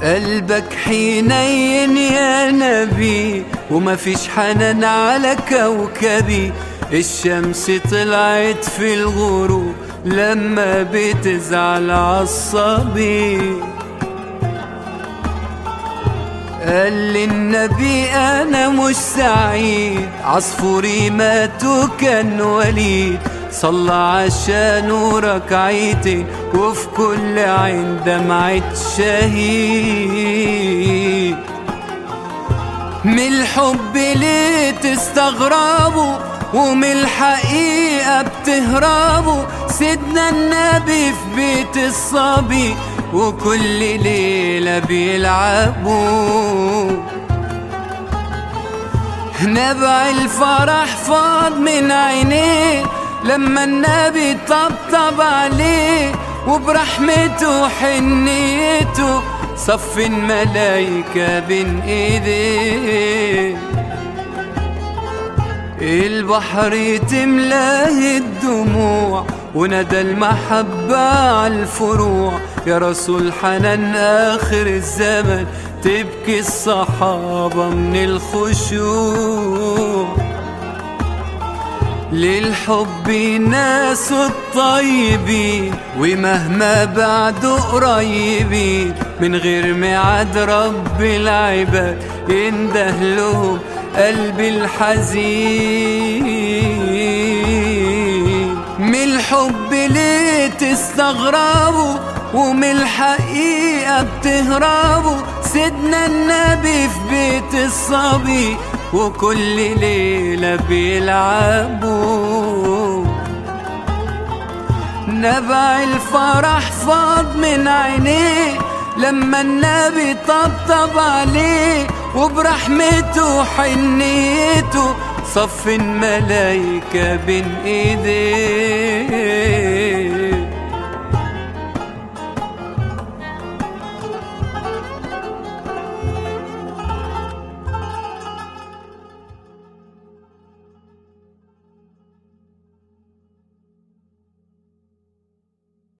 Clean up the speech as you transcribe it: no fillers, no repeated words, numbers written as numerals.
قلبك حنين يا نبي وما فيش حنان على كوكبي. الشمس طلعت في الغروب لما بتزعل عالصبي. قال للنبي أنا مش سعيد، عصفوري مات وكان وليد، صلى عشانه ركعتين وفي كل عين دمعة شهيد. من الحب ليه تستغربوا ومن الحقيقة بتهربوا، سيدنا النبي في بيت الصبي وكل ليلة بيلعبوا. نبع الفرح فاض من عينيه لما النبي طبطب عليه، وبرحمته وحنيته صف الملايكة بين ايديه. البحر تملاه الدموع وندى المحبة عالفروع، يا رسول حنان آخر الزمن تبكي الصحابة من الخشوع. للحب ناس الطيبين ومهما بعدوا قريبين، من غير ميعاد رب العباد ينده لهم قلبي الحزين. من الحب ليه تستغربوا ومن الحقيقة بتهربوا، سيدنا النبي في بيت الصبي وكل ليلة بيلعبوا. نبع الفرح فاض من عينيه لما النبي طبطب عليه، وبرحمته وحنيته صف الملايكة بين ايديه.